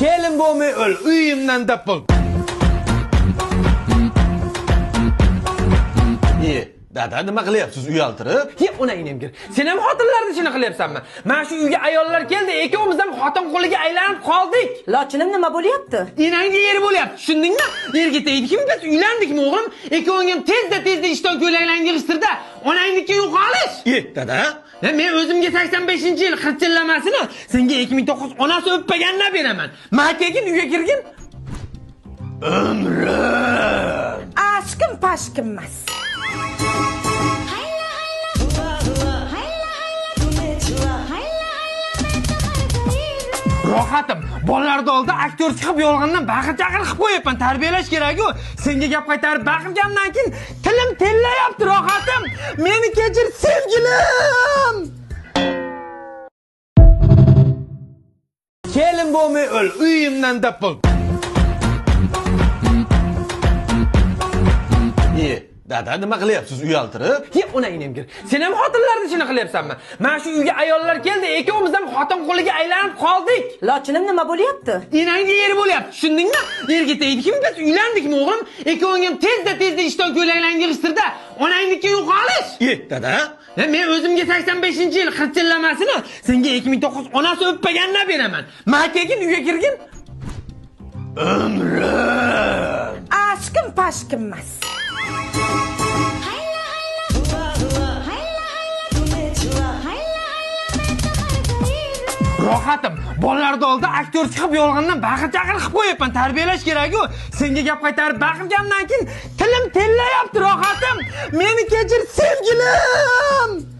Kelin bo'lmay o'l, uyimdan deb bo'l. Dada, nima qilyapsiz uyaltirib? Ye, onangni ham kir. Sen ham xotinlarni ishini qilyapsanmi? Mana shu uyga ayollar keldi, ikkovimiz ham xotin qo'liga aylanib qoldik. Lochinim, nima bo'lyapti? Enangga eri bo'lyapti, tushundingmi? Erga tegdikmi, biz uylandikmi o'g'lim? Ikkoving ham tezda ishdan ko'ylaklarni yig'ishtirda, onangniki yo'qolish. Dada. Men o'zimga 85-yil xirchillamasini senga 2009 onasi o'ppaganini beraman. Ma kelgin, uyga kirgin. Umrim. Ashkim pashkim emas. Rohatim, bolalarni oldida aktyor chiqib yolg'ondan baqir-chaqir qilib qo'yapman. Tarbiyalash kerak-ku. Senga gap qaytarib baqirgandan keyin tilim tellayapti, rohatim. Meni kechir, sevgilim. Kelin bo'lmay o'l, uyimdan deb bo'l. Dada, nima qilyapsiz uyaltirib? Ye, onangni ham kir. Sen ham xotinlarni ishini qilyapsanmi? Mana shu uyga ayollar keldi, ikkovimiz ham xotin qo'liga aylanib qoldik. Lochinim, nima bo'lyapti? Enangga eri bo'lyapti, tushundingmi? Erga tegdikmi, biz uylandikmi o'g'lim? Ikkoving ham tezda ishdan ko'ylaklarni yig'ishtirda, onangniki yo'qolish. Dada. Men o'zimga 85-yil xirchillamasini senga 2009 onasi o'ppaganini beraman. Ma kelgin, uyga kirgin. Umrim. Ashkim pashkim emas. Rohatim, bolalarni oldida aktyor chiqib yolg'ondan baqir-chaqir qilib qo'yapman. Tarbiyalash kerak-ku. Senga gap qaytarib baqirgandan keyin tilim tellayapti, rohatim. Meni kechir, sevgilim.